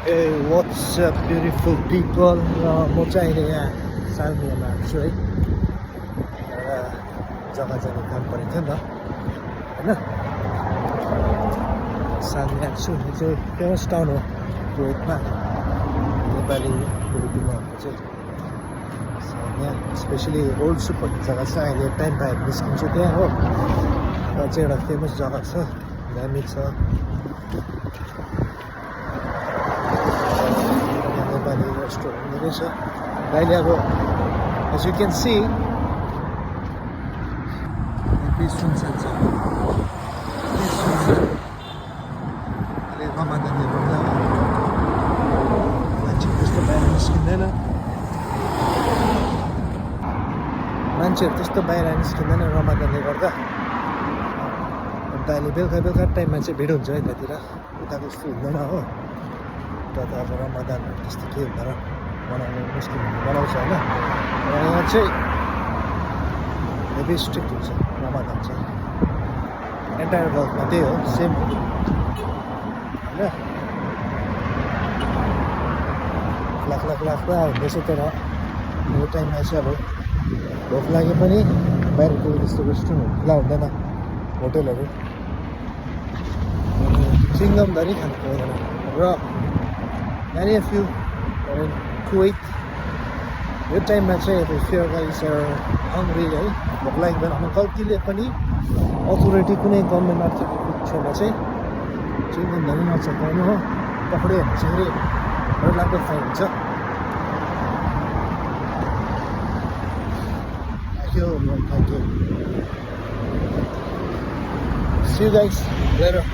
Hey, what's up, beautiful people? म चाहिँ अहिले यहाँ सालमियामा आएको छु है। एउटा जग्गा जाने काम परेको थियो नि त होइन। सालमिया आएको छु। यो चाहिँ फेमस टाउन हो कुवेतमा, नेपाली फिलिपिनोहरूको चाहिँ सालमिया। स्पेसली ओल्ड सुप भन्ने जग्गा छ। अहिले टाइम पाएर निस्किन्छु त्यहाँ हो। र चाहिँ एउटा फेमस जग्गा छ, दामी छ। Restaurant रहेछ अहिले अब as you can see सुनसान छ। अहिले रमादानले गर्दा मान्छेहरू त्यस्तो बाहिर निस्किँदैन, रमादानले गर्दा। अन्त अहिले बेलुका टाइममा चाहिँ भिड हुन्छ यतातिर, उताको जस्तो हुँदैन हो। उता त अब रमादानहरू त्यस्तो के हुँदैन, बनाउनु मुस्लिमहरू बनाउँछ होइन। र यहाँ चाहिँ हेभी स्ट्रिक्ट हुन्छ रमादान चाहिँ। एन्टायर गल्फमा त्यही हो, सेम होइन। लाख हुँदैछ। तर यो टाइममा चाहिँ अब भोक लागे पनि बाहिरको जस्तो रेस्टुरेन्टहरू खुला हुँदैन, होटेलहरू चिङ्गमधरि खानु पाउँदैन। र many of you are in Kuwait. यो टाइममा चाहिँ अब if you guys are hungry है, भोक लाग्दैन भने कतिले पनि अथोरिटी कुनै गभर्मेन्ट अथोरिटीको छेउमा चाहिँ चिङ्गमधरि नचपाउनु हो। पक्रियो भने चाहिँ फेरि डरलाग्दो फाइन हुन्छ। Thank you. See you guys later.